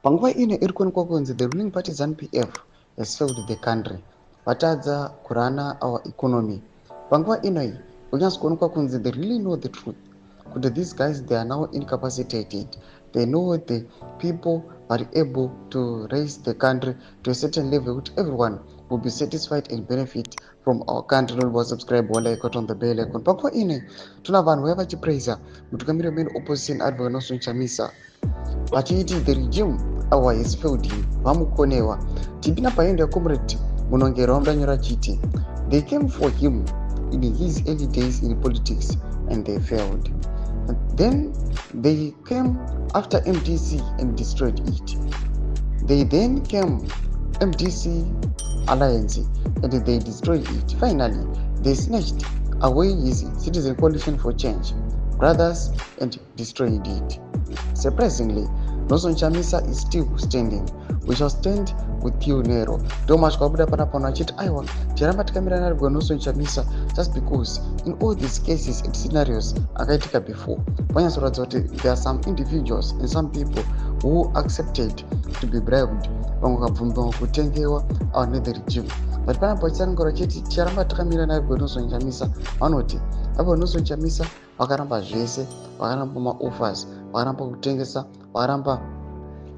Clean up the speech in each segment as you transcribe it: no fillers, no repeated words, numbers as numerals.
Panguva ino iri kuonekwa kunzi the ruling party ZANU PF has failed the country, vatadza kuruna our economy. Panguva ino iyi kunyatso kuonekwa kunzi they really know the truth kuti these guys, they are now incapacitated. They know the people are able to raise the country to a certain level yekuti everyone will be satisfied and benefit from our country. Don't subscribe, like, on the bell icon. Panguva ino tuna vanhu vaiva vachipraisa mutungamiri wemain opposition, Advocate Nelson Chamisa, vachiti the regime our has failed him, vamukonewa. Tipinda paendo yacomrade Munongero wamudanyora achiti they came for him in his early days in politics and they failed. Then they came after MDC and destroyed it. They then came MDC Alliance and they destroyed it. Finally, they snatched away his Citizen Coalition for Change brothers and destroyed it. Surprisingly, Nelson Chamisa is still standing. We shall stand with you, Nero. Ndo masvika kubuda panapa achiti aiwa, tiramba takamira naRwe Nelson Chamisa, just because in all these cases and scenarios akaitika before, panyatsoratidza kuti there are some individuals and some people who accepted to be bribed, vamwe vakabvumirwa kutengewa ava nethe regime. But panapa vachitsanangura vachiti ticharamba takamira naRwe Nelson Chamisa, vanoti avo Nelson Chamisa vakaramba zvese, vakaramba maoffers, vakaramba kutengesa, vakaramba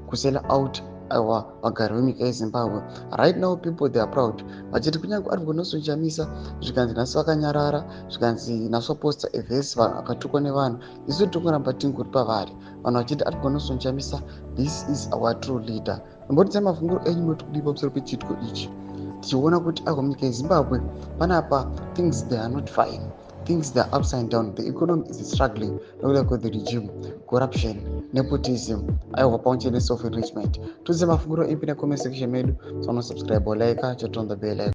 kusell out aiwa vagari venyika yeZimbabwe. Right now people, they are proud, vachiti kunyange ari Nelson Chamisa zvikanzi nhasi vakanyarara, zvikanzi nhasi vaposta evhesi, vanhu vakatukwa nevanhu, isu tiri tingori pavari. Vanhu vachiti ari Nelson Chamisa, this is our true leader. Imbotidza mafungiro enyu, moti kudii pamusoro pechiitiko ichi, tichiona kuti aiwa, munyika yeZimbabwe panapa things, they are not fine. Things, they are upside down. The economy is struggling nokuda kwethe regime corruption, nepotism, aiwa, pamwe chete neself enrichment. Tudze mafungiro ipi necomment section medu. So subscribe, like, turn on the bell icon.